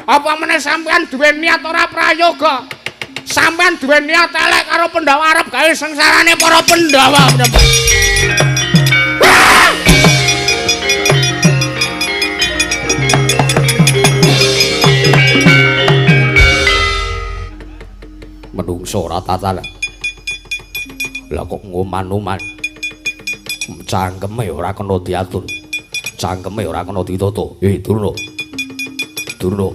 Apa meneh sampean duwe niat ora prayoga? Sampean duwe niat elek karo Pandhawa arep gawe sengsarane para Pandhawa. Menungso ora tatanan. Lah kok ngoman-oman. Cangkeme ora kena diatur. Cangkeme ora kena ditata. Durna. Durna.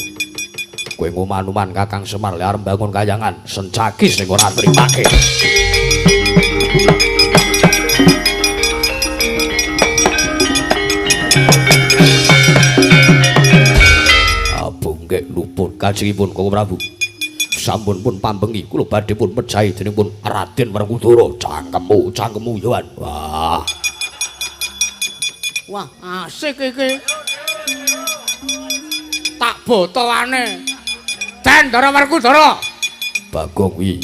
Kowe ngoman-oman Kakang Semar le arep bangun kayangan, Sencaki sing ora trimake. Abungke luput kajengipun Koko Prabu. Sampun pun pambengi kula badhe pun pejahi dening pun Raden Werkudara. Cangkemmu, cangkemmu yoan. Wah. Wah, asik iki. Tak botoane. Den Ndara Werkudara. Bagong kuwi.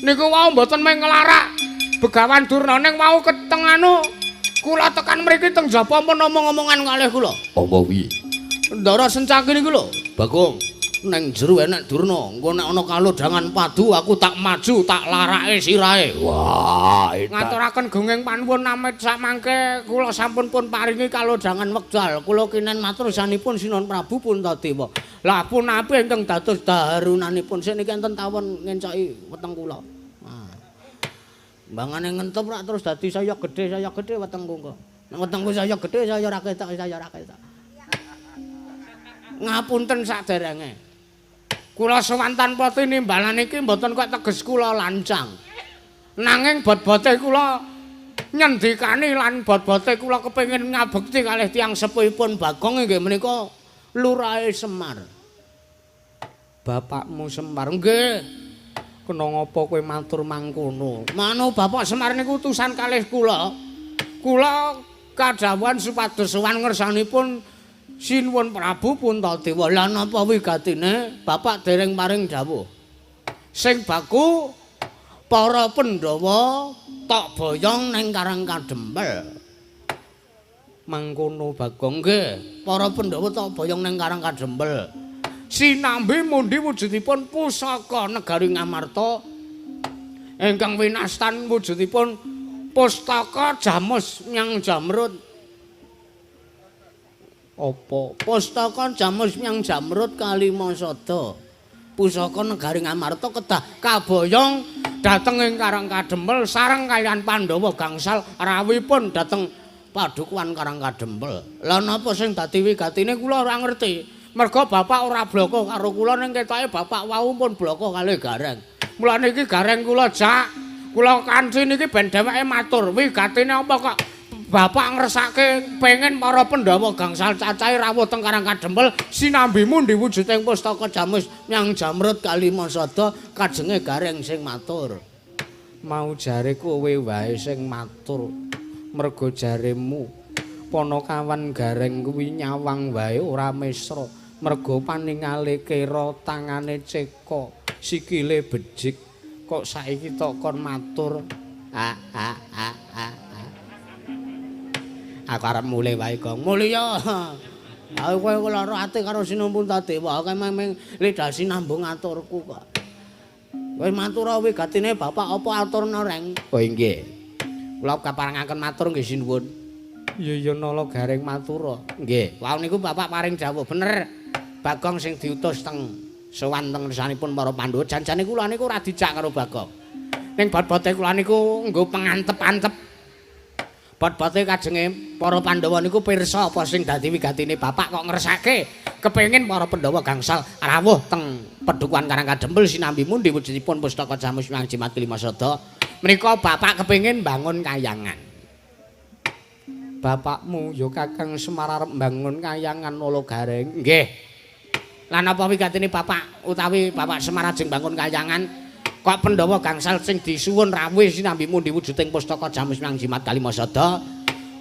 Niku wau mboten mung nglarak Begawan Durna ning wau keteng anu kula tekan mriki teng jaba pun omong-omongan kalih kula. Apa kuwi? Ndara Sencaki niku lho. Bagong, neng jero enek Durna, engko nek ana kalodhangan padu aku tak maju tak larake sirahe. Wah, ngaturaken gunging panuwun amit samangke kula sampun pun paringi kalodhangan wekdal. Kula kinen matur sanipun Sinuwun Prabu Puntadewa. Lah punapi ingkang dados daharunanipun seniki enten tawon ngencoki weteng kula. Nah. Mbangane ngentep rak terus dadi saya gedhe wetengku kok. Nek wetengku saya gedhe saya ora ketok, saya ora ketok. Ngapunten saderenge. Kula sowan tanpa tinimbalan iki mboten kok teges kula lancang. Nanging bot-bote kula nyendikani lan bot-bote kula kepengin ngabekti kalih tiyang sepuhipun Bagong inggih menika Lurahe Semar. Bapakmu Semar nggih. Kena ngapa kowe matur mangkono? Manu Bapak Semar niku utusan kalih kula. Kula kadhawuhan supados sowan ngersanipun Sinuwun Prabu Puntadewa. Lah napa wigatine Bapak dereng paring dawuh? Sing baku para Pandhawa tok boyong ning Karang Kadempel. Mangkono Bagong nggih, para Pandhawa tok boyong ning Karang Kadempel. Sinambi mundi wujudipun pusaka negari Ngamarta ingkang winastan wujudipun pustaka Jamus Nyang Jamrut. Apa pustaka Jamus Nyang Jamrut Kalimasada pusaka negari Ngamarta kedah kaboyong dhateng ing Karang Kadempel sareng kaliyan Pandhawa gangsal rawuhipun dhateng padukuhan Karang Kadempel. Lah napa sing dadi wigatine kula ora ngerti. Merga bapak ora bloko karo kula ning ketoke bapak wau pun bloko kalih Gareng. Mulane iki Gareng kula jak, kula kanthi niki ben dheweke matur wigatine apa kok bapak ngersake pengen para Pandhawa gangsal cacahe rawuh teng Karang Kadempel sinambi mundi wujuding pustaka Jamus Nyang Jamrut Kalimasada kajenge Gareng sing matur. Mau jare kowe wae sing matur merga jaremu ponokawan Gareng kuwi nyawang wae ora mesra merga paningale kera tangane ceka sikile bejik kok saiki tok kon matur. A a a a. Aku arep mulih wae, Gong. Mulih ya. Aku kowe lara ati karo Sinuwun Puntadewa, aku meng lidasi nambung aturku kok. Kowe matur wigatine bapak apa aturna, Reng? Oh inggih. Kula kaparengaken matur nggih sinuwun. Iya iya nala Gareng matur. Nggih. Wau niku bapak paring dawuh bener. Bagong sing diutus teng sowan teng ngersanipun para Pandhawa janjane kula niku ora dijak karo Bagong. Ning bot-bote kula niku nggo pengantep-antep. Bot-bote kajenge para Pandhawa niku pirsa apa sing dadi wigatine bapak kok ngersake kepengin para Pandhawa gangsal rawuh teng pedukuhan Karang Kadempel sinambi mundi wujudipun pustaka Jamus Nyang Jimat Kalimasada. Menika bapak kepengin bangun kayangan. Bapakmu ya Kakang Semar arep bangun kayangan Nala Gareng. Nggih. Lan apa wigatine bapak utawi Bapak Semar ajeng bangun kayangan kok Pandhawa gangsal sing disuwun rawuh sinambi mundi wujuding pustaka Jamus Nyang Jimat Kalimasada.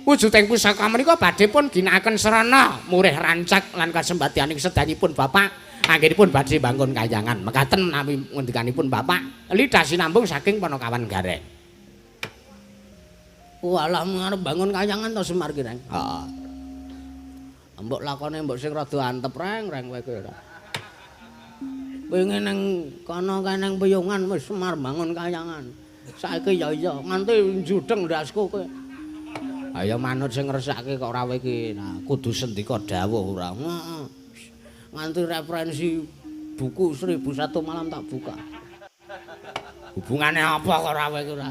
Wujuding pusaka menika badhe pun ginakaken srana murih rancak lan kasembadyaning sedayipun bapak anggenipun badhe bangun kayangan. Mekaten menawi ngendikanipun bapak lidah sinambung saking Panakawan Gareng. Walah arep bangun kayangan to Semar ki, Reng. Heeh. Mbok lakone mbok sing rada antep, Reng, Reng kowe ora. Wingi ning kono kae ning Piyungan wis Semar bangun kayangan. Saiki ya iya nganti njudeng ndasku kowe. Ayo manut sing ngresake kok ora iki. Nah, kudu sendika dawuh ora. Heeh. Nganti referensi buku 1001 malam tak buka. Hubungane apa kok ora iki ora?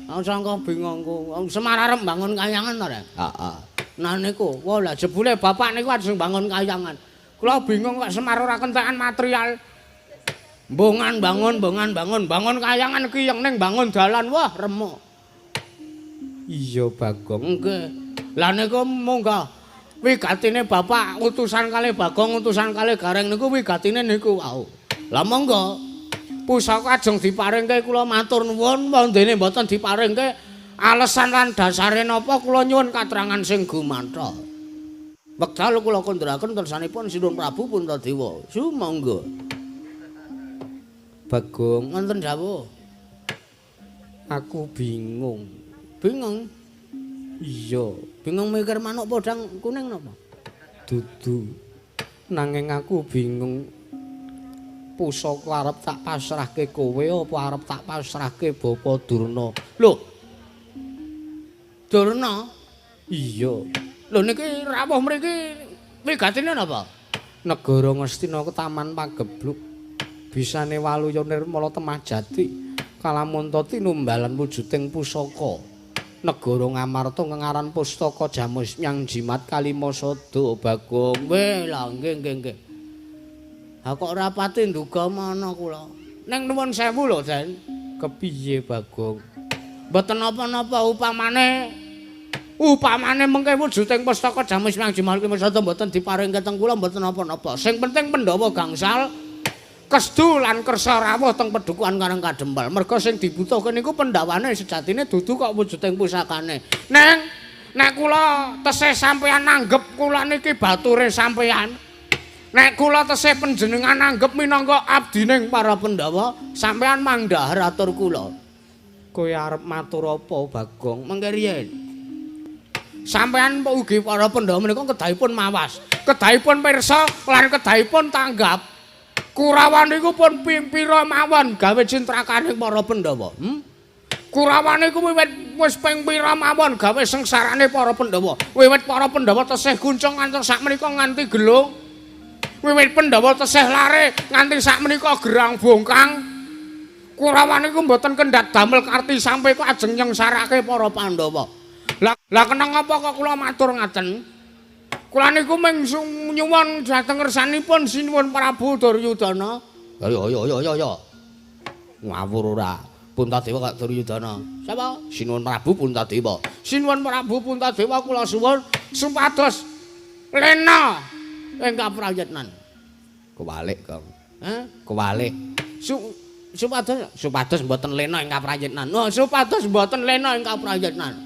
Aku sangka bingungku. Semar arep bangun kayangan to, Rek? Heeh. Nah niku, wah lah jebule bapak niku ajeng bangun kayangan. Kula bingung kok Semar ora kentekan material. Mbongan bangun, bongan bangun, bangun kayangan ki yang ning bangun dalan, wah remuk. Iya Bagong. Nggih. Lah niku munggah wigatine bapak utusan kalih Bagong, utusan kalih Gareng niku wigatine niku wau. Lah monggo pusaka ajeng diparingke kula matur nuwun, wondene mboten diparingke alesan lan dasare napa kula nyuwun katerangan sing gumanthol. Wekdal kula kandharaken tersanipun Sinuwun Prabu Puntadewa. Sumangga. Bagong, wonten dawuh. Aku bingung. Bingung? Iya, bingung mikir manuk podang kuning napa? Dudu. Nanging aku bingung. Pusaka arep tak pasrahke kowe apa arep tak pasrahke Bapa Durna? Lho. Durna? Iya. Lho niki rawuh mriki wigatine napa? Negara Ngastina Taman Pagebluk. Bisane Waluya Nirmala Temah Jati kalamunta tinumbalan wujuding pusaka. Negara Ngamarta ngengaran Pustaka Jamus Nyang Jimat Kalima Sada Bagong. Weh lah nggih nggih nggih. Ha kok ora pati nduga mana kula. Ning nuwun sewu lho, Den. Kepiye Bagong? Mboten napa-napa upamane mengke wujuding pustaka Jamus Nyang Jimat Kalima Sada mboten diparingke teng kula mboten napa-napa. Sing penting Pandhawa gangsal kesdu lan kersa rawuh teng pedukuhan Karang Kadempel. Merga sing dibutuhke niku pendhawane sejatine dudu kok wujuding pusakane. Neng nek kula tesih sampeyan nanggep kula niki bature sampeyan. Nek kula tesih panjenengan nanggep minangka abdining para Pandhawa, sampeyan mangdhahar atur kula. Kowe arep matur apa Bagong? Mengke riyen. Sampeyan ugi para Pandhawa menika kedahipun mawas, kedahipun pirsa lan kedahipun tanggap. Kurawa niku pun pira mawon gawe cintrakane para Pandhawa. Kurawa niku wiwit wis ping pira mawon gawe sengsarane para Pandhawa. Wiwit para Pandhawa tesih kuncung ngantos sakmenika nganti gelung. Wiwit Pandhawa tesih lare nganti sakmenika gerang bongkang. Kurawa niku mboten kendhat damel karti sampe kok ajeng nyengsarake para Pandhawa. Lah kenang apa kok kula matur ngaten? Kula niku mung nyuwun dhateng ngersanipun Sinuwun Prabu Duryudana. Ayo ayo ayo ayo. Ngawur ora. Puntadewa kok Duryudana. Sapa? Sinuwun Prabu Puntadewa. Sinuwun Prabu Puntadewa kula suwun supados lena ing kaprayitnan. Kewalik, Kang. Hah? Kewalik. Supados mboten lena ing kaprayitnan. Oh, supados mboten lena ing kaprayitnan.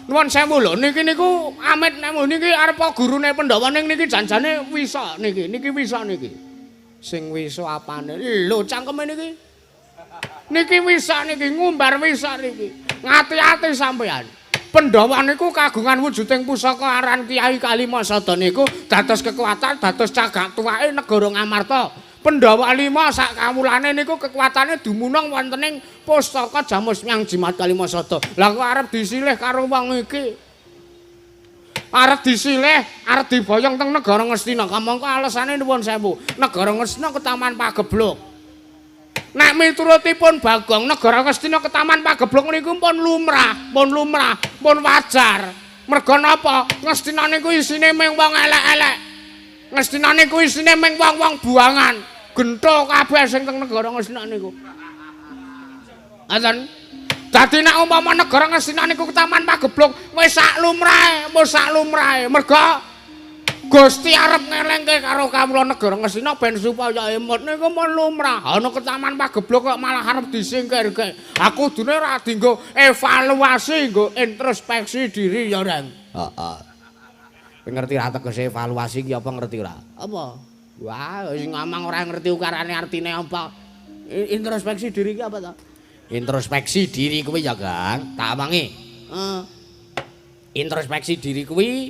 Nuwun sewu lho, niki niku amit nek niki arep gurune Pandhawa ning niki janjane wisa niki, niki wisa niki. Sing wisa apane? Lho cangkeme niki. Niki wisa niki, ngumbar wisa niki. Ngati-ati sampean. Pandhawa niku kagungan wujuding pusaka aran Kyai Kalimasada niku dados kekuatan, dados cagak tuwake negara Ngamarta. Pandhawa lima sak kawulane niku kekuatane dumunung wonten ing pustaka Jamus Nyang Jimat Kalimasada. Lah kok arep disilih karo wong iki? Arep disilih, arep diboyong teng negara Ngastina. Kamangka alesane nuwun sewu, negara Ngastina ketaman Pagebluk. Nek miturutipun Bagong, negara Ngastina ketaman Pagebluk niku pun lumrah, pun lumrah, pun wajar. Merga napa? Ngastina niku isine mung wong elek-elek. Ngastina niku isine mung wong-wong buangan. Gentho kabeh sing teng negara Ngastina niku. Ngaten. Dadi nek umpama negara Ngastina niku ketaman Pagebluk wis sak lumrahe, wis sak lumrahe. Merga Gusti arep ngelengke karo kawula negara Ngastina ben supaya emut niku mun lumrah. Ana ketaman Pagebluk kok malah arep disingkirke. Aku kudune ora dienggo evaluasi, nggo introspeksi diri ya, Reng. Heeh. Kowe ngerti ra tegese evaluasi ki apa ngerti ora? Apa? Wah, wis ngomong ora ngerti ukarane artine apa. Introspeksi diri ki apa ta? Introspeksi diri kuwi ya, Kang. Tak omongi. Heeh. Introspeksi diri kuwi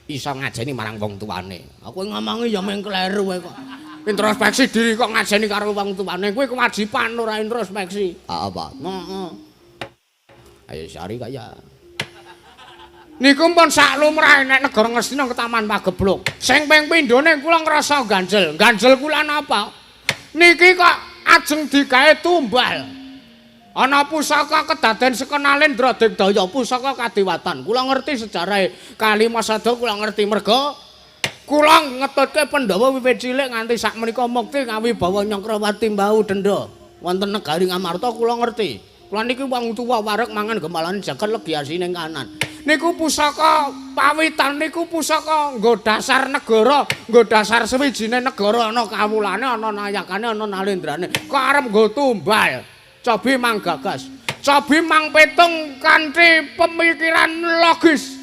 iso ngajeni marang wong tuane. Aku ngomongi ya mung kleru kowe kok. Introspeksi diri kok ngajeni karo wong tuane kuwi kewajiban ora introspeksi. Apa? Heeh. Ayo sari kaya. Niku pun sak lumrahe nek negara Ngastina ke Taman Pagebluk. Sing ping pindhone kula ngrasa ganjel. Ganjel kula napa? Niki kok ajeng digawe tumbal. Ana pusaka kedaden saka Nalendra Digdaya, pusaka kadewatan. Kula ngerti sejarahe Kalimasada, kula ngerti merga kula ngetutke Pandhawa wiwit cilik nganti sakmenika mukti ngawibawa Nyakrawati mbau denda wonten negari Ngamarta kula ngerti. Kula niki wong tuwa wareg mangan gemalane jagat legi asine kanan. Niku pusaka pawitan niku pusaka nggo dasar negara, nggo dasar sewijine negara ana kawulane, ana nayakane, ana nalendrane. Kok arep nggo tumbal? Cobi mang gagas, cobi mang petung kanthi pemikiran logis.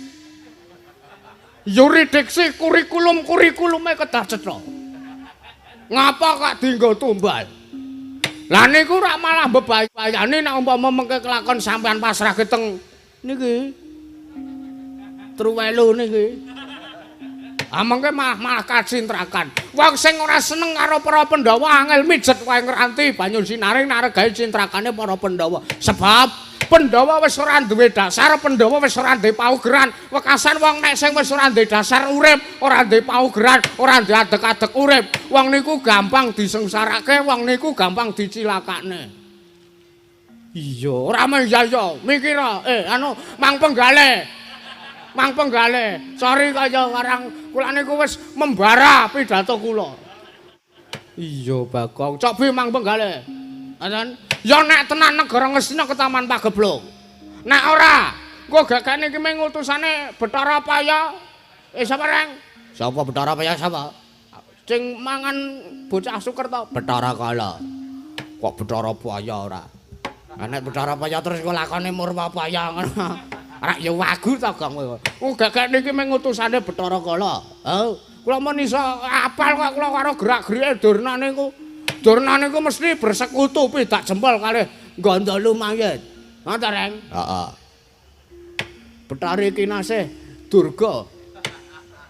Yuridiksi kurikulum-kurikulume kedah cetha. Ngapa kok dienggo tumbal? Lah niku rak malah mbebayani nek umpama mengke kelakon sampean pasrahke teng niki. Truwelu niki. Ah mengke malah kacintrakan. Wong sing ora seneng karo para Pandhawa angel mijet wae ngranti banyu sinaring naregae cintrakane para Pandhawa. Sebab Pandhawa wis ora duwe dasar, Pandhawa wis ora duwe paugeran. Wekasan wong nek sing wis ora duwe dasar urip, ora duwe paugeran, ora duwe adeg-adeg urip, wong niku gampang disengsarake, wong niku gampang dicilakakne. Iya, ora mung ya ya, mikir anu mang penggale. Mang penggale, sorry kaya warang kula niku wis membara pidato kula. Iya, Bagong. Cobi mang penggale. Ngoten. Ya nek tenan negara Ngastina ke Taman Pagebluk. Nek ora, engko gagane iki mung utusane Bathara Paya. Sapa reng? Sapa Bathara Paya sapa? Sing mangan bocah Sukerta, Bathara Kala. Kok Bathara Paya ora? Nek Bathara Paya terus kok lakone Murwapaya ngono. Rak ya wagu ta Gong kowe. Wong gagane iki mung utusane Bathara Kala. Oh, kula mun iso apal kok kula karo gerak-gerike Durna niku. Durna niku mesti bersekutu pidak jempol kalih Gandha Lumayit. Ngoten, Reng? Heeh. Bathari Kinasih Durga.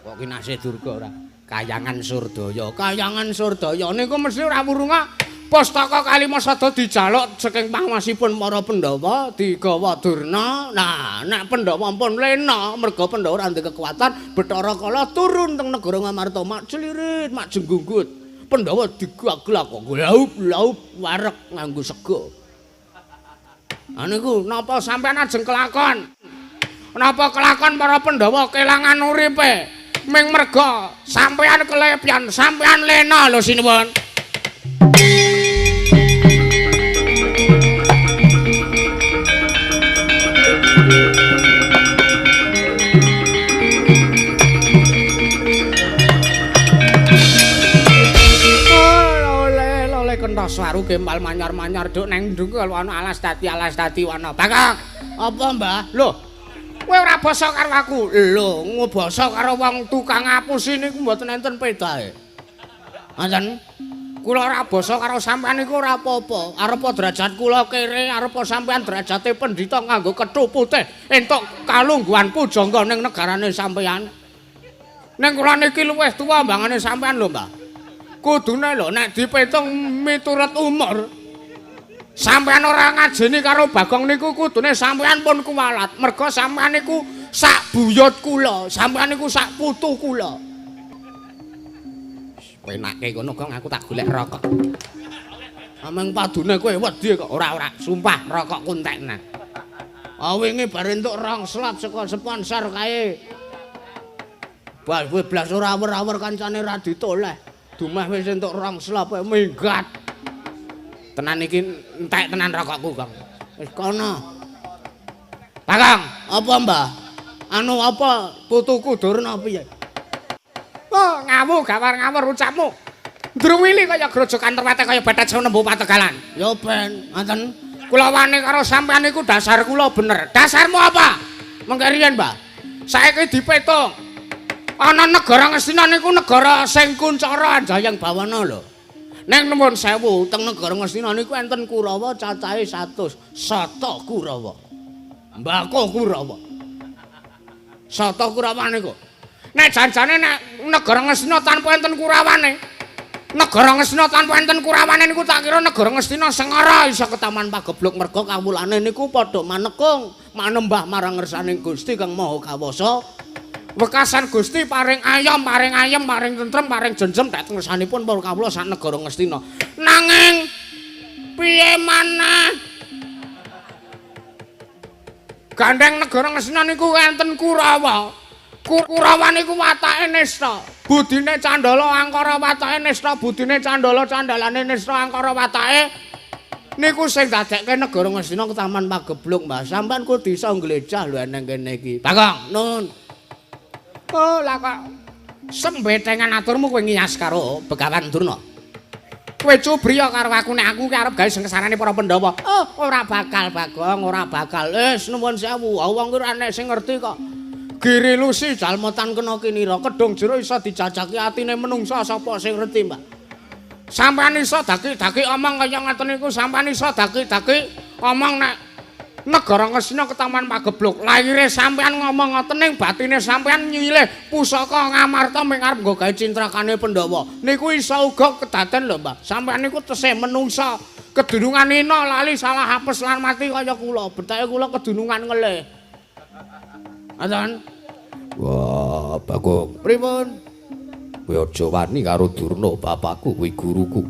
Kok Kinasih Durga ora? Kayangan Surdaya. Kayangan Surdaya niku mesti ora wurunga pustaka Kalimasada dijaluk saking panguwasipun para Pandhawa digawa Durna. Nah, nek Pandhawa pun lena merga Pandhawa ora ndek kekuatan, Bathara Kala turun teng negara Ngamarta mak celirit, mak jenggunggut. Pandhawa digaglak kok laup-laup wareg nganggo sega. Ha niku napa sampean ajeng kelakon? Napa kelakon para Pandhawa kelangan uripe ming merga sampean kelepian, sampean lena lho sinuwun. Swaru gempal manyar-manyar duk neng ndungkel ana alas dadi wana. Bagong, apa Mbah? Lho, kowe ora basa karo aku. Lho, ngobasa karo wong tukang ngapusi niku mboten enten pedahe. Ngoten. Kula ora basa karo sampean niku ora apa-apa. Arepa derajat kula kere, arepa sampean derajate pendhita nganggo kethu putih entuk kalungguhan pujangga ning negarane sampean. Ning kula niki luwih tuwa mbangane sampean lho, Mbah. Kudune lho nek dipitung miturut umur sampean ora ngajeni karo Bagong niku kudune sampean pun kuwalat merga sampean niku sak buyut kula, sampean niku sak putu kula. Penake ngono Gong, aku tak golek rokok. Ameng padune kowe wedi kok ora-ora, sumpah rokokku entekna. Ah wingi bar entuk rong slot saka sponsor kae. Bas kowe blas ora awer-awer kancane ra ditoleh. Dumeh wis entuk rong slop minggat. Tenan iki entek tenan rokokku, Kang. Wis kono. Bagong, apa Mbah? Anu apa putuku Durna piye? Oh, ngawu gawar ngawur ucapmu. Ndruwili kaya grojokan terwete kaya bethet senembu pategalan. Ya ben, ngoten. Kula wani karo sampean niku dasar kula bener. Dasarmu apa? Mengke riyen, Mbah. Saiki dipetung. Ana negara Ngastina niku negara sing kuncara anjayeng bawana lho. Ning nuwun sewu teng negara Ngastina niku enten Kurawa cacahe 100, sata Kurawa. Mbako Kurawa. Sata Kurawa niku. Nek janjane nek negara Ngastina tanpa enten Kurawane, Negara Ngastina tanpa enten Kurawane niku tak kira negara Ngastina sengara iso ketaman pagebluk merga kawulane niku padha manekung manembah marang ngersaning Gusti Kang Maha Kawasa. Wekasan Gusti paring ayom, paring ayem, paring tentrem, paring jenjem dhateng ngersanipun para kawula sak negara Ngastina. Nanging piye maneh? Gandeng negara Ngastina niku enten Kurawa. Kurawa niku watake nista, budine candala angkara watake nista, budine candala candalane nista angkara watake niku sing dadekke negara Ngastina ketaman pagebluk, Mbah. Sampeyan kudu iso nglecah lho eneng kene iki. Bagong, nun. Oh, lah kok sembetengan aturmu kowe ngiyas karo Begawan Durna. Kowe cubriya karo aku nek aku ki arep gawe sengsarane para Pandhawa. Oh, ora bakal Bagong, ora bakal. Wis nuwun sewu, wong ki ora enek sing ngerti kok. Giri lusi jalma tan kena kinira, kedung jero iso dijajaki atine menungsa sapa sing ngerti, Mbak. Sampeyan iso daki-daki omong kaya ngoten niku, sampeyan iso daki-daki omong nek negara Ngastina ketaman pagebluk. Lahire sampeyan ngomong ngoten ning batine sampeyan nyilih pusaka Ngamarta ming arep nggo gawe cintrakane Pandhawa. Niku iso uga kedaden lho, Mbak. Sampeyan niku tesih menungsa, kedunungan ina lali salah apes lan mati kaya kula. Betake kula kedunungan ngelih. Ngoten. Wah, Bagong. Pripun? Kowe aja wani karo Durna bapakku, kuwi guruku.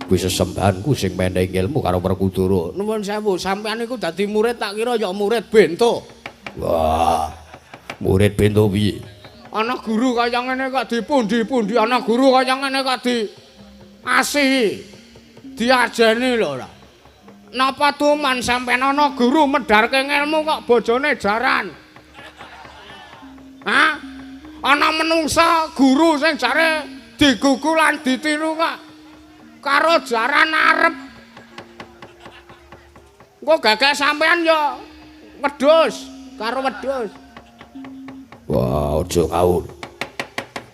Kuwi sesembahanku sing menehi ilmu karo Werkudara. Nuwun sewu, sampeyan niku dadi murid tak kira ya murid bento. Wah, murid bento piye? Ana guru kaya ngene kok dipundi-pundi, ana guru kaya ngene kok di asihi. Diajeni lho ora. Napa tuman sampeyan ana guru medharke ngelmu kok bojone jaran? Hah? Ana menungsa guru sing jare digugu lan ditiru kok karo jaran arep. Engko gagak sampean ya wedhus karo wedhus. Wah, aja ngawur.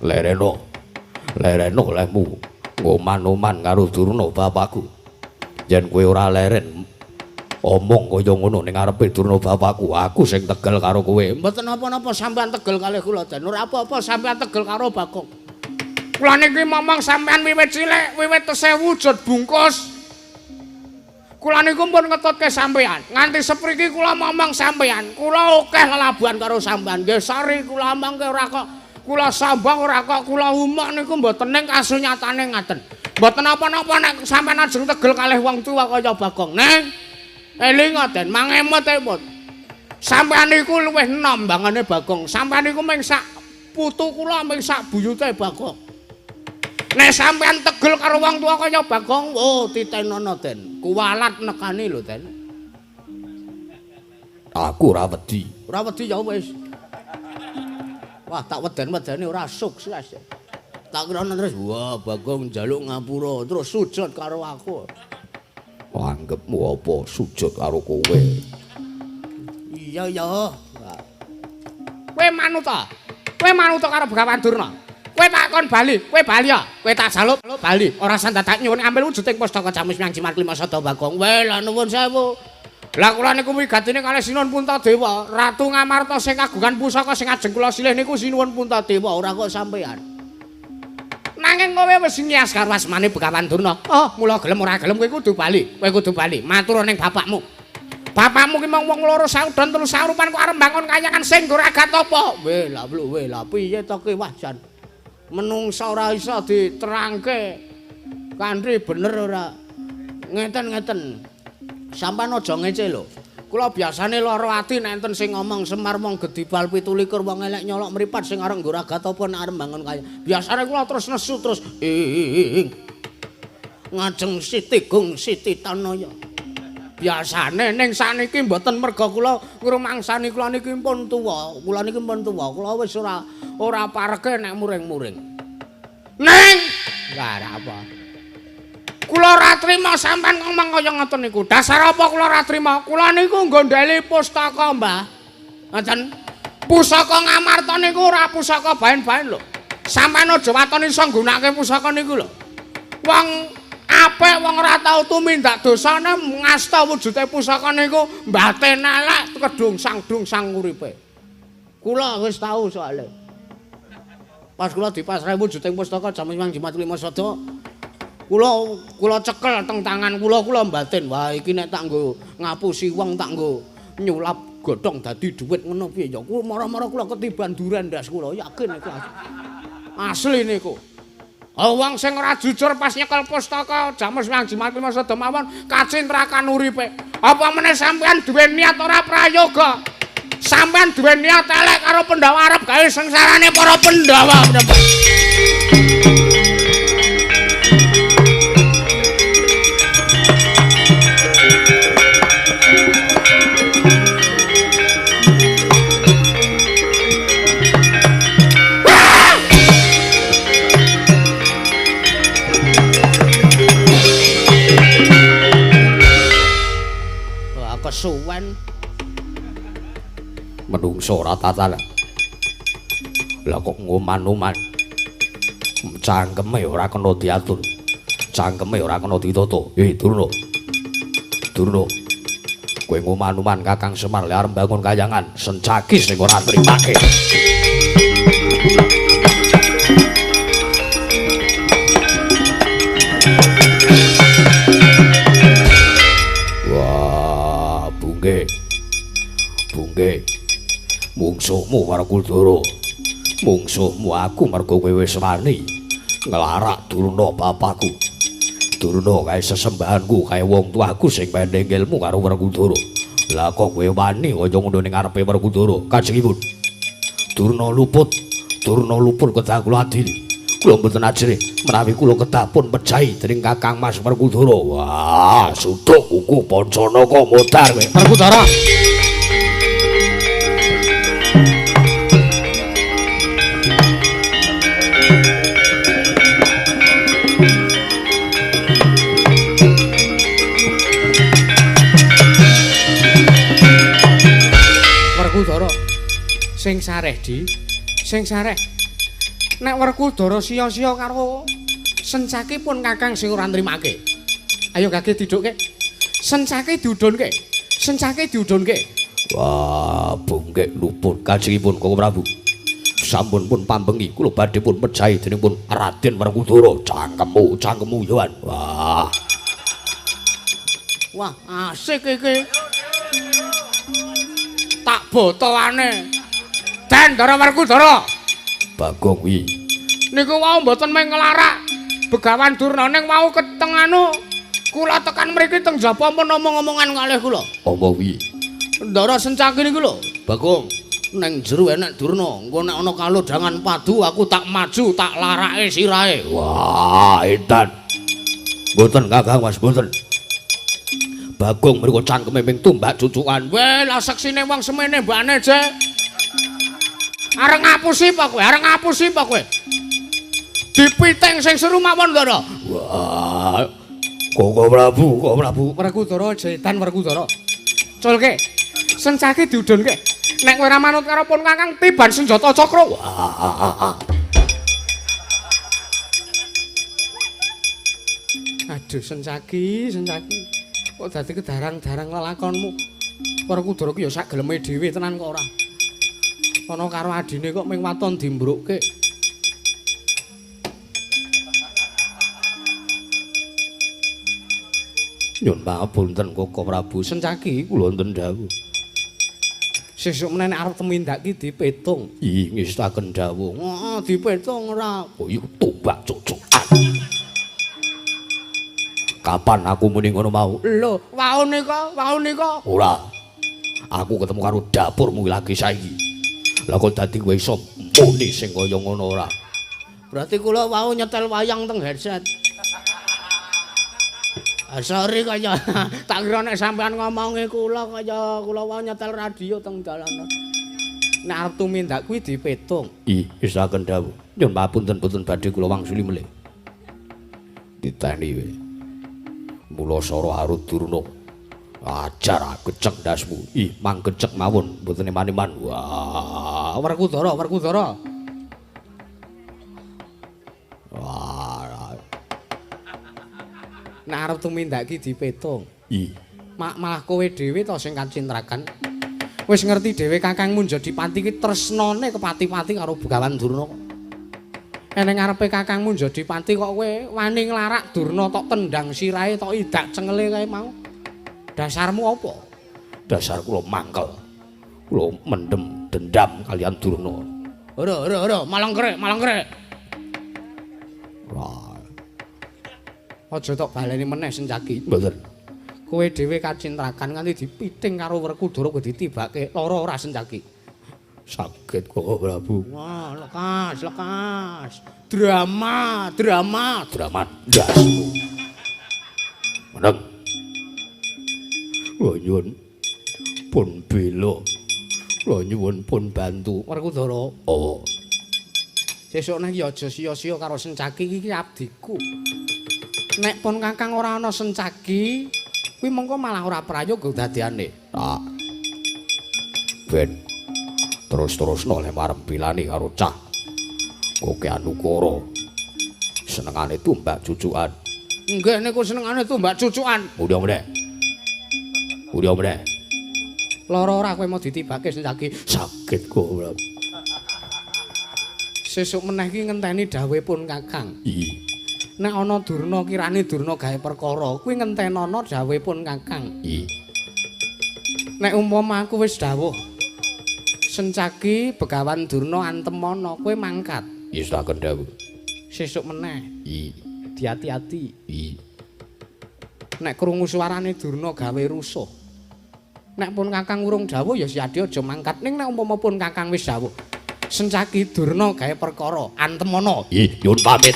Lereno. Lereno lehmu ngoman-oman karo Durna bapakku. Yen kowe ora leren omong kaya ngono ning ngarepe Durna bapakku, aku sing tegel karo kowe. Mboten napa-napa sampean tegel kalih kula, Den. Ora apa-apa sampean tegel karo Bagong. Kula niki momong sampean wiwit cilik, wiwit tesih wujud bungkus. Kula niku pun ngetutke sampean. Nganti sepriki kula momong sampean. Kula akeh lelabuhan karo sampean. Nggih, sori kula omongke ora kok kula sambang, ora kok kula umuk niku mboten ning kasunyatane ngaten. Mboten napa-napa nek sampean ajeng tegel kalih wong tuwa kaya Bagong. Neng elinga Den, mangemot-emot. Sampeyan niku luwih enom bangane Bagong. Sampeyan niku mung sak putu kula, mung sak buyute Bagong. Nek sampeyan tegel karo wong tuwa kaya Bagong, oh titenono Den. Kuwalat nekani lho Den. Aku ora wedi. Ora wedi ya wis. Wah, tak weden-wedeni ora sukses. Tak kira terus wah Bagong njaluk ngapura, terus sujud karo aku. Anggepmu apa sujud karo kowe? Iya ya. Kowe manut ta? Kowe manut karo Begawan Durna? Kowe tak kon bali, kowe bali ya. Kowe tak jaluk bali. Ora usah dadak nyuwun ambil wujuding pustaka Jamus Miang Jimat Klima Sada Bagong. Kowe lah nuwun sewu. Lah kula niku wigatine kalih Sinuwun Puntadewa, Ratu Ngamarta sing kagungan pusaka sing ajeng kula silih niku Sinuwun Puntadewa, ora kok sampeyan. Nanging kowe wis ngiyas karo asmane Begawan Durna. Oh, mula gelem ora gelem kowe kudu bali. Kowe kudu bali. Matur ning bapakmu. Bapakmu ki mung wong loro saudon telu saurupan kok arep mbangun kayangan sing nggo ragat apa? Weh lah weh lah piye to ki wah jan. Menungsa ora iso diterangke. Kanthi bener ora. Ngeten-ngeten. Sampeyan aja ngece lho. Kula biasane lara ati nek enten sing ngomong Semar wong gedibal 27 wong elek nyolok mripat sing arep nggo ragat apa nek arep mbangun kaya. Biasane kula terus nesu terus ing ngajeng Siti Gung Siti Tanaya. Biasane ning sakniki mboten merga kula ngrumangsani kula niki pun tuwa. Kula niki pun tuwa. Kula wis ora pareke nek muring-muring. Ning ora apa. Kula ora trima sampean ngomong kaya ngoten niku. Dasar apa kula ora trima? Kula niku nggondheli pustaka, Mbah. Ngoten. Pusaka Ngamarta niku ora pusaka baen-baen lho. Sampean aja waton iso nggunakake pusaka niku lho. Wong apik wong ora tau tumindak dosane ngasta wujude pusaka niku mbaten elek kedung sang-dung-sang uripe. Kula wis tau soalé. Pas kula dipasrahi wujuding pustaka Jamus Mang Jimat Lima Sada, Kula cekel teng tangan kula, kula mbatin. Wah, iki nek tak nggo ngapusi wong, tak nggo nyulap godhong dadi dhuwit ngono piye ya. Kula mara-mara kula ketiban duren ndas kula, yakin iku. Asli niku. Wong sing ora jujur pas nyekel pustaka Jamus Wang Jimat Lima Sada mawon kacintrakan uripe. Apa meneh sampean duwe niat ora prayoga? Sampean duwe niat elek karo Pandhawa arep gawe sengsarane para Pandhawa. Kesuwen menungso ora tatanan. Lah kok ngoman-oman. Cangkeme ora kena diatur. Cangkeme ora kena ditata. Durna. Durna. Kowe ngoman-oman Kakang Semar le arep bangun kayangan, Sencaki sing ora trimake. Bungke. Mungsuhmu Werkudara. Mungsuhmu aku mergo kowe wis wani nglarak Durna bapakku. Durna kae sesembahanku, kae wong tuaku sing pendeng ilmu karo Werkudara. Lah kok kowe wani kaya ngono ning ngarepe Werkudara? Kanjengipun. Durna luput, Durna luput kedah kula adili. Kula mboten ajrih menawi kula kedah pun pejahi dening Kakang Mas Werkudara. Wah, suduk kuku Pancanaka modar kowe. Werkudara. Werkudara. Sing sareh, Di. Sing sareh. Nek Werkudara sia-sia karo Sencaki pun Kakang sing ora nrimake. Ayo gage didhukke. Sencaki diudhunke. Sencaki diudhunke. Wah, bungkek luput kanjengipun Koko Prabu. Sampun pun pambengi kula badhe pun pejahi dening pun Raden Werkudara. Cangkemmu, cangkemmu yoan. Wah. Wah, asik iki. Tak botoane. Den Ndara Werkudara. Bagong kuwi. Niku wau mboten mung nglarak Begawan Durna ning wau keteng anu kula tekan mriki teng jaba pun omong-omongan kalih kula. Apa kuwi? Ndara Sencaki niku lho, Bagong. Neng jero enek Durna, engko nek ana kalodhangan padu aku tak maju tak larake sirahe. Wah, edan. Mboten Kakang Mas, mboten. Bagong mriku cangkeme ming tumbak cucukan. Weh, lah seksine wong semene mbakne, Jek. Arep ngapusi apa kowe? Arep ngapusi apa kowe? Dipiting sing seru mawon, Ndara. Wah. Koko Prabu, Koko Prabu. Werkudara jetan Werkudara. Culke. Sencaki diudhunke. Nek kowe ora manut karo pun Kakang tiban senjata cakra. Wah. Aduh, Sencaki, Sencaki. Kok dadi kedarang-darang lelakonmu. Werkudara ki ya sak geleme dhewe tenan kok ora. Ana karo adine kok ming waton dimbrukke. Nyun pangapunten Koko Prabu, Sencaki kula wonten dawuh. Sesuk meneh nek arep tumindak ki dipetung. Ih, ngestaken dawuh. Heeh, dipetung ora. Oh, iku tombak cucukan. Kapan aku muni ngono mau? Lho, wau nika, wau nika. Ora. Aku ketemu karo dapurmu lagi saiki. Lah kok dadi kowe iso muni sing kaya ngono ora? Berarti kula wau nyetel wayang teng headset. Ah, sorry kaya tak kira nek sampean ngomongi kula kaya kula wau nyetel radio teng dalan. Nek arep tumindak kuwi dipetung. Ih, isaken dawuh. Nyun papunten boten badhe kula wangsuli melih. Diteni we. Mula sora arut Durna. Ajar gecek ndasmu. Ih, manggecek mawon mboten eman-eman. Wah, Werkudara, Werkudara. Wah. Nek arep tumindak ki dipetung. Ih, malah kowe dhewe to sing kacintrakan. Wis ngerti dhewe Kakangmu Njadipati ki tresnane kepati-pati karo Begawan Durna. Eneng ngarepe kakangmu Jodipati kok kowe wani nglarak Durna tok tendang sirahe tok idak cengele kae mau. Dasarmu apa? Dasar kula mangkel. Kula mendem dendam kalian Durna. Ora ora ora, malengkrek, malengkrek. Ora. Aja tok baleni meneh Sencaki. Mboten. Kowe dhewe kacintrakan nganti dipiting karo Werkudara kowe ditibake lara ora Sencaki. Sakit kok Prabu. Wah, lekas, lekas. Drama, drama, drama ndasmu. Meneng. Kula nyuwun pun bela. Kula nyuwun pun bantu. Werkudara. Oh. Sesuk nang iki aja sia-sia karo Sencaki iki abdiku. Nek pun kakang ora ana Sencaki, kuwi mengko malah ora prayoga dadiane. Tak. Ben terus-terusno le marempilani karo cah koke anukara. Senengane tumbak cucukan. Nggih niku senengane tumbak cucukan. Udah meneh. Udah meneh. Lara ora kowe mau ditibake Sencaki? Sakit kok. Sesuk meneh iki ngenteni dawuhe pun kakang. Iya. Nek ana Durna kirane Durna gawe perkara, kuwi ngentenono dawuhe pun kakang. Iya. Nek umpama aku wis dawuh Sencaki Begawan Durna antemana, kowe mangkat. Istaken dawuh. Sesuk meneh. Iya. Diati-ati. Iya. Nek krungu suarane Durna gawe rusuh. Nek pun kakang urung dawuh ya Siadi aja mangkat. Ning nek umpama pun kakang wis dawuh Sencaki Durna gawe perkara, antemana. Iya, nyuwun pamit.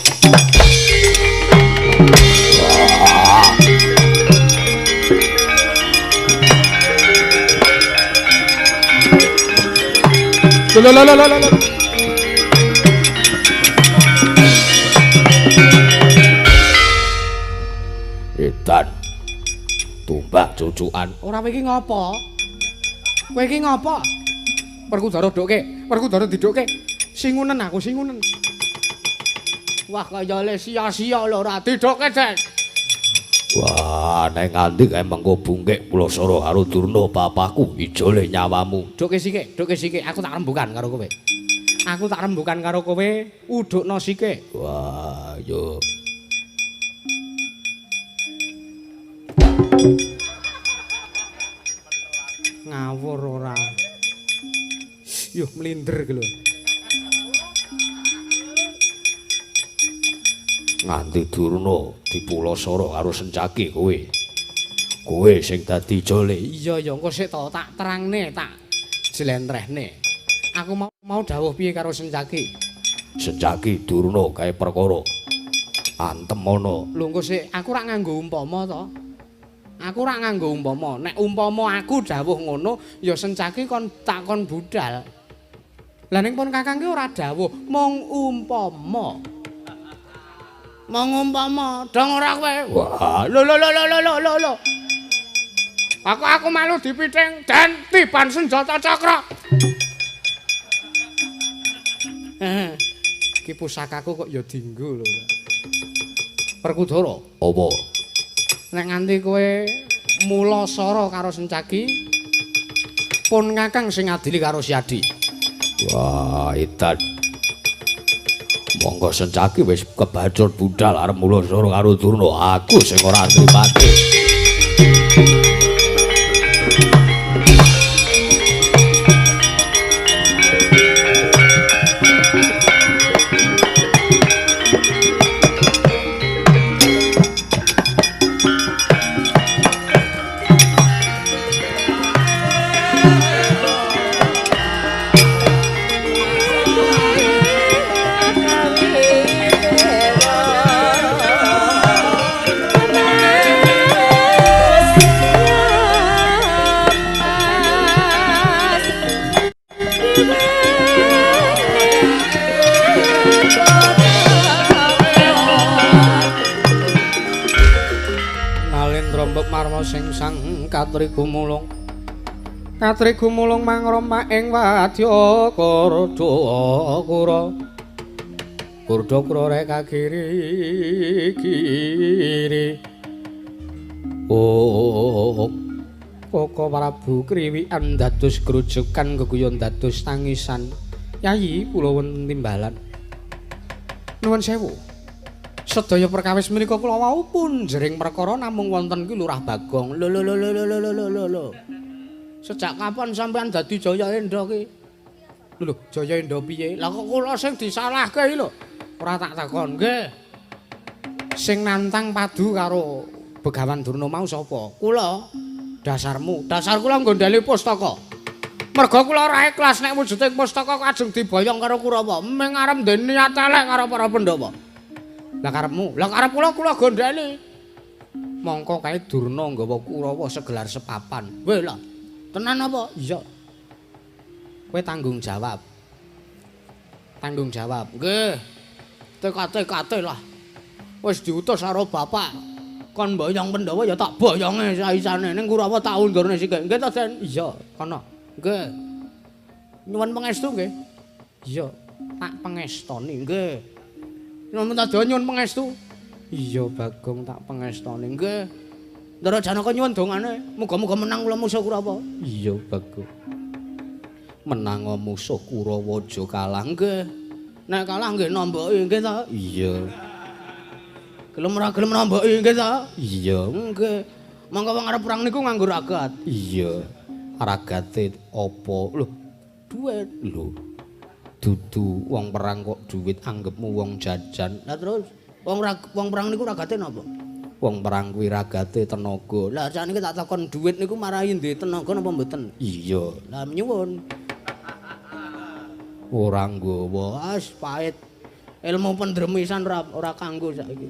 Lho lho lho lho. Edan. Tumbak cucukan. Ora kowe iki ngopo? Kowe iki ngopo? Werkudara dokke, Werkudara didokke. Singunen aku, singunen. Wah kaya le sia-sia lho ora didokke, Den. Wah, nek nganti kae mengko bungkik Pulasara karo Durna bapakku ijole nyawamu. Dokke sike, dokke sike, aku tak rembukan karo kowe. Aku tak rembukan karo kowe, udukno sike. Wah, yo. Ngawur ora. Yuh mlinder iki lho. Nganti Durna dipulasara karo Sencaki kowe. Kowe sing dadi jole. Iya ya, engko sik to tak terangne, tak jlentrehne. Aku mau dawuh piye karo Sencaki? Sencaki Durna gawe perkara. Antemana. Lho engko sik, aku ora nganggo umpama to. Aku ora nganggo umpama. Nek umpama aku dawuh ngono, ya Sencaki kon tak kon budal. Lah ning pun kakang ki ora dawuh, mung umpama. Mung umpama, dong ora kowe. Wah, lho lho lho lho lho lho lho. Aku malu dipiting dan tiban senjata cakra. Iki pusakaku kok ya dinggo lho. Werkudara, apa? Nek nganti kowe mulasara karo Sencaki, pun kakang sing ngadili karo Siadi. Wah, edan. Monggo Sencaki wis kebacut budal arep mulasara karo Durna, aku sing ora nrimake. Marma sing sang katri gumulung, katri gumulung mangroma ing wadya kurda kura, kurda kura reka kiri kiri. Oh, Koko Prabu kriwikan dados grujukan geguyon dados tangisan. Yayi kula wonten timbalan. Nuwun sewu. Sedaya perkawis menika kula wau pun jering perkara namung wonten ki Lurah Bagong. Lho lho lho lho lho lho lho. Sejak kapan sampean dadi Jaya Endha ki? Lho lho, Jaya Endha piye? Lah kok kula sing disalahke iki lho. Ora tak takon. Nggih. Sing nantang padu karo Begawan Durna mau sapa? Kula. Dasarmu. Dasar kula nggondheli pustaka. Merga kula ora ikhlas nek wujuding pustaka kajeng diboyong karo Kurawa. Ming arep ndek niat elek karo para Pandhawa. Lah karepmu? Lah karep kula kula gondheli. Mongko kae Durna nggawa Kurawa segelar sepapan. Weh lah. Tenan apa? Iya. Kowe tanggung jawab. Tanggung jawab. Nggih. TKT-KT lah. Wis diutus karo bapak. Kon boyong Pandhawa ya tak boyonge saisane ning Kurawa tak undurne sithik. Nggih to, Den? Iya, kono. Nggih. Nyuwun pangestu nggih. Iya, tak pengestoni. Nggih. Nyuwun minta doa nyuwun pangestu. Iya, Bagong tak pengestoni. Nggih. Ndara Janaka nyuwun dongane, muga-muga menang kula musuh Kurawa. Iya, Bagong. Menang musuh Kurawa aja kalah. Nggih. Nek kalah nggih nomboki nggih ta? Iya. Gelem ora gelem nomboki nggih ta? Iya. Nggih. Monggo wong arep perang niku nganggo ragat. Iya. Ragate apa? Lho, duit. Lho. Dudu wong perang kok duit anggepmu wong jajan. Lah terus wong perang niku ragate napa? Wong perang kuwi ragate tenaga. Lah sakniki tak takon duit niku marahi ndek tenaga napa mboten? Iya. Lah nyuwun. Ora nggawa. As pahit. Ilmu pendremisan ora kanggo saiki.